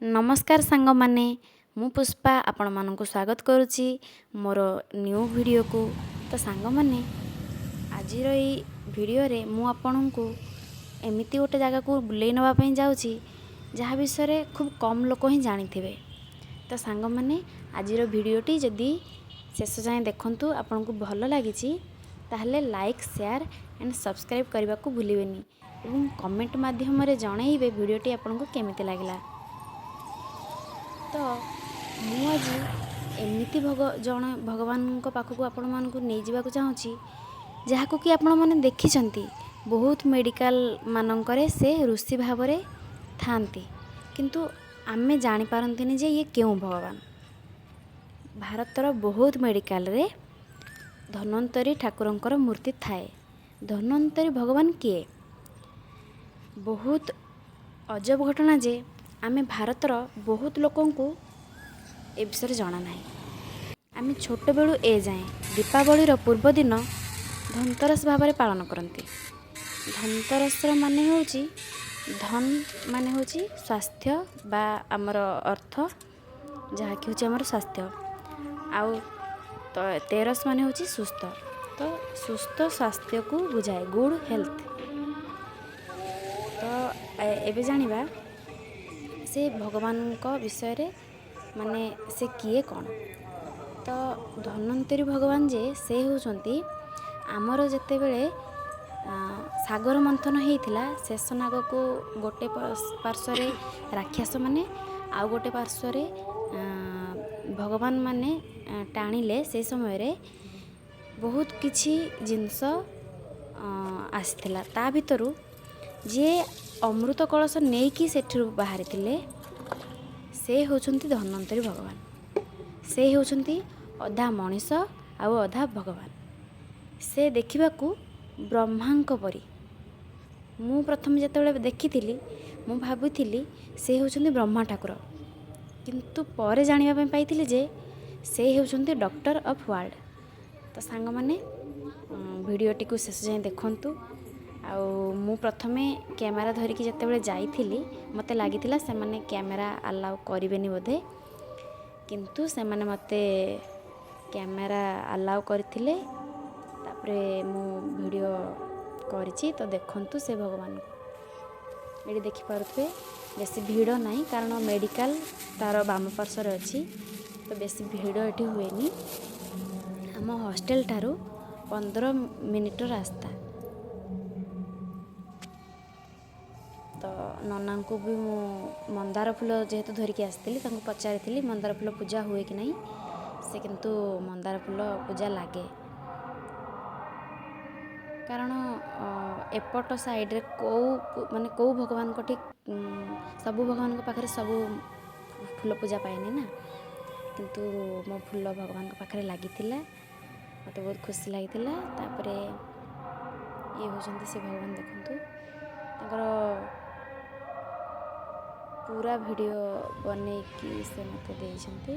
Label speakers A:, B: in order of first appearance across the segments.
A: ନମସ୍କାର ସାଙ୍ଗମାନେ, ମୁଁ ପୁଷ୍ପା ଆପଣମାନଙ୍କୁ ସ୍ୱାଗତ କରୁଛି ମୋର ନ୍ୟୁ ଭିଡ଼ିଓକୁ। ତ ସାଙ୍ଗମାନେ, ଆଜିର ଏଇ ଭିଡ଼ିଓରେ ମୁଁ ଆପଣଙ୍କୁ ଏମିତି ଗୋଟେ ଜାଗାକୁ ବୁଲେଇ ନେବା ପାଇଁ ଯାଉଛି, ଯାହା ବିଷୟରେ ଖୁବ୍ କମ୍ ଲୋକ ହିଁ ଜାଣିଥିବେ। ତ ସାଙ୍ଗମାନେ, ଆଜିର ଭିଡ଼ିଓଟି ଯଦି ଶେଷ ଯାଏଁ ଦେଖନ୍ତୁ, ଆପଣଙ୍କୁ ଭଲ ଲାଗିଛି ତାହେଲେ ଲାଇକ୍, ସେୟାର ଆଣ୍ଡ ସବସ୍କ୍ରାଇବ୍ କରିବାକୁ ଭୁଲିବେନି ଏବଂ କମେଣ୍ଟ ମାଧ୍ୟମରେ ଜଣାଇବେ ଭିଡ଼ିଓଟି ଆପଣଙ୍କୁ କେମିତି ଲାଗିଲା। ତ ମୁଁ ଆଜି ଏମିତି ଜଣେ ଭଗବାନଙ୍କ ପାଖକୁ ଆପଣମାନଙ୍କୁ ନେଇଯିବାକୁ ଚାହୁଁଛି, ଯାହାକୁ କି ଆପଣମାନେ ଦେଖିଛନ୍ତି ବହୁତ ମେଡ଼ିକାଲ ମାନଙ୍କରେ ସେ ଋଷି ଭାବରେ ଥାଆନ୍ତି, କିନ୍ତୁ ଆମେ ଜାଣିପାରନ୍ତିନି ଯେ ଇଏ କେଉଁ ଭଗବାନ। ଭାରତର ବହୁତ ମେଡ଼ିକାଲରେ ଧନ୍ୱନ୍ତରୀ ଠାକୁରଙ୍କର ମୂର୍ତ୍ତି ଥାଏ। ଧନ୍ୱନ୍ତରୀ ଭଗବାନ କିଏ? ବହୁତ ଅଜବ ଘଟଣା ଯେ ଆମେ ଭାରତର ବହୁତ ଲୋକଙ୍କୁ ଏ ବିଷୟରେ ଜଣା ନାହିଁ। ଆମେ ଛୋଟବେଳୁ ଏ ଯାଏଁ ଦୀପାବଳିର ପୂର୍ବଦିନ ଧନତେରସ ଭାବରେ ପାଳନ କରନ୍ତି। ଧନତେରସର ମାନେ ହେଉଛି, ଧନ ମାନେ ହେଉଛି ସ୍ୱାସ୍ଥ୍ୟ ବା ଆମର ଅର୍ଥ, ଯାହାକି ହେଉଛି ଆମର ସ୍ୱାସ୍ଥ୍ୟ, ଆଉ ତେରସ ମାନେ ହେଉଛି ସୁସ୍ଥ। ତ ସୁସ୍ଥ ସ୍ୱାସ୍ଥ୍ୟକୁ ବୁଝାଏ, ଗୁଡ଼୍ ହେଲ୍ଥ। ତ ଏବେ ଜାଣିବା ସେ ଭଗବାନଙ୍କ ବିଷୟରେ, ମାନେ ସେ କିଏ କ'ଣ। ତ ଧନ୍ୱନ୍ତରୀ ଭଗବାନ ଯେ ସେ ହେଉଛନ୍ତି ଆମର, ଯେତେବେଳେ ସାଗର ମନ୍ଥନ ହେଇଥିଲା, ଶେଷନାଗକୁ ଗୋଟେ ପାର୍ଶ୍ୱରେ ରାକ୍ଷସମାନେ ଆଉ ଗୋଟେ ପାର୍ଶ୍ୱରେ ଭଗବାନ ମାନେ ଟାଣିଲେ, ସେ ସମୟରେ ବହୁତ କିଛି ଜିନିଷ ଆସିଥିଲା। ତା ଭିତରୁ ଯିଏ ଅମୃତ କଳସ ନେଇକି ସେଠିରୁ ବାହାରିଥିଲେ, ସେ ହେଉଛନ୍ତି ଧନ୍ୱନ୍ତରୀ ଭଗବାନ। ସେ ହେଉଛନ୍ତି ଅଧା ମଣିଷ ଆଉ ଅଧା ଭଗବାନ। ସେ ଦେଖିବାକୁ ବ୍ରହ୍ମାଙ୍କ ପରି। ମୁଁ ପ୍ରଥମେ ଯେତେବେଳେ ଦେଖିଥିଲି, ମୁଁ ଭାବୁଥିଲି ସେ ହେଉଛନ୍ତି ବ୍ରହ୍ମା ଠାକୁର, କିନ୍ତୁ ପରେ ଜାଣିବା ପାଇଁ ପାଇଥିଲି ଯେ ସେ ହେଉଛନ୍ତି ଡକ୍ଟର ଅଫ୍ ୱାର୍ଲଡ଼। ତ ସାଙ୍ଗମାନେ, ଭିଡ଼ିଓଟିକୁ ଶେଷ ଯାଏଁ ଦେଖନ୍ତୁ। ଆଉ ମୁଁ ପ୍ରଥମେ କ୍ୟାମେରା ଧରିକି ଯେତେବେଳେ ଯାଇଥିଲି, ମୋତେ ଲାଗିଥିଲା ସେମାନେ କ୍ୟାମେରା ଆଲାଉ କରିବେନି ବୋଧେ, କିନ୍ତୁ ସେମାନେ ମୋତେ କ୍ୟାମେରା ଆଲାଉ କରିଥିଲେ। ତାପରେ ମୁଁ ଭିଡ଼ିଓ କରିଛି। ତ ଦେଖନ୍ତୁ ସେ ଭଗବାନଙ୍କୁ ଏଠି ଦେଖିପାରୁଥିବେ। ବେଶୀ ଭିଡ଼ ନାହିଁ, କାରଣ ମେଡ଼ିକାଲ ତା'ର ବାମ ପାର୍ଶ୍ୱରେ ଅଛି, ତ ବେଶୀ ଭିଡ଼ ଏଠି ହୁଏନି। ଆମ ହଷ୍ଟେଲ ଠାରୁ 15 ମିନିଟ୍ର ରାସ୍ତା। ତ ନନାଙ୍କୁ ବି ମୁଁ ମନ୍ଦାର ଫୁଲ ଯେହେତୁ ଧରିକି ଆସିଥିଲି, ତାଙ୍କୁ ପଚାରିଥିଲି ମନ୍ଦାର ଫୁଲ ପୂଜା ହୁଏ କି ନାହିଁ। ସେ କିନ୍ତୁ ମନ୍ଦାର ଫୁଲ ପୂଜା ଲାଗେ, କାରଣ ଏପଟ ସାଇଡ଼୍ରେ କେଉଁ ମାନେ କେଉଁ ଭଗବାନଙ୍କ ଠିକ୍ ସବୁ ଭଗବାନଙ୍କ ପାଖରେ ସବୁ ଫୁଲ ପୂଜା ପାଏନି ନା। କିନ୍ତୁ ମୋ ଫୁଲ ଭଗବାନଙ୍କ ପାଖରେ ଲାଗିଥିଲା, ମୋତେ ବହୁତ ଖୁସି ଲାଗିଥିଲା। ତାପରେ ଇଏ ହେଉଛନ୍ତି ସେ ଭଗବାନ। ଦେଖନ୍ତୁ, ତାଙ୍କର ପୁରା ଭିଡ଼ିଓ ବନେଇକି ସେ ମୋତେ ଦେଇଛନ୍ତି।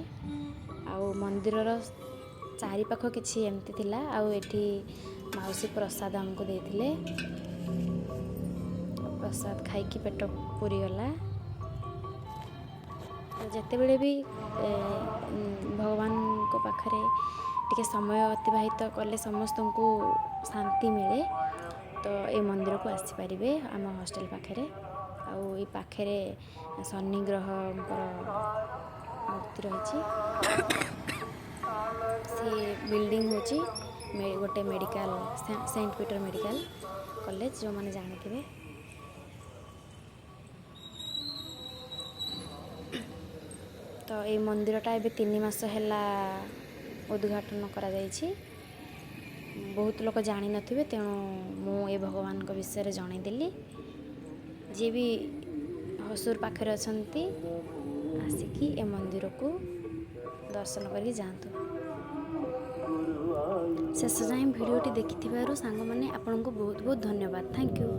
A: ଆଉ ମନ୍ଦିରର ଚାରିପାଖ କିଛି ଏମିତି ଥିଲା। ଆଉ ଏଠି ମାଉସୀ ପ୍ରସାଦ ଆମକୁ ଦେଇଥିଲେ। ପ୍ରସାଦ ଖାଇକି ପେଟ ପୁରିଗଲା। ଯେତେବେଳେ ବି ଭଗବାନଙ୍କ ପାଖରେ ଟିକେ ସମୟ ଅତିବାହିତ କଲେ ସମସ୍ତଙ୍କୁ ଶାନ୍ତି ମିଳେ, ତ ଏ ମନ୍ଦିରକୁ ଆସିପାରିବେ ଆମ ହଷ୍ଟେଲ ପାଖରେ। ଆଉ ଏଇ ପାଖରେ ଶନି ଗ୍ରହଙ୍କର ମୂର୍ତ୍ତି ରହିଛି। ସେ ବିଲ୍ଡିଂ ହେଉଛି ଗୋଟେ medical, saint Peter medical college, ଯେଉଁମାନେ ଜାଣିଥିବେ। ତ ଏଇ ମନ୍ଦିରଟା ଏବେ 3 ମାସ ହେଲା ଉଦ୍ଘାଟନ କରାଯାଇଛି। ବହୁତ ଲୋକ ଜାଣିନଥିବେ, ତେଣୁ ମୁଁ ଏ ଭଗବାନଙ୍କ ବିଷୟରେ ଜଣେଇଦେଲି। ଯିଏ ବି ହସୁର ପାଖରେ ଅଛନ୍ତି, ଆସିକି ଏ ମନ୍ଦିରକୁ ଦର୍ଶନ କରିକି ଯାଆନ୍ତୁ। ଶେଷ ଯାଏଁ ଭିଡ଼ିଓଟି ଦେଖିଥିବାରୁ ସାଙ୍ଗମାନେ, ଆପଣଙ୍କୁ ବହୁତ ବହୁତ ଧନ୍ୟବାଦ। Thank you.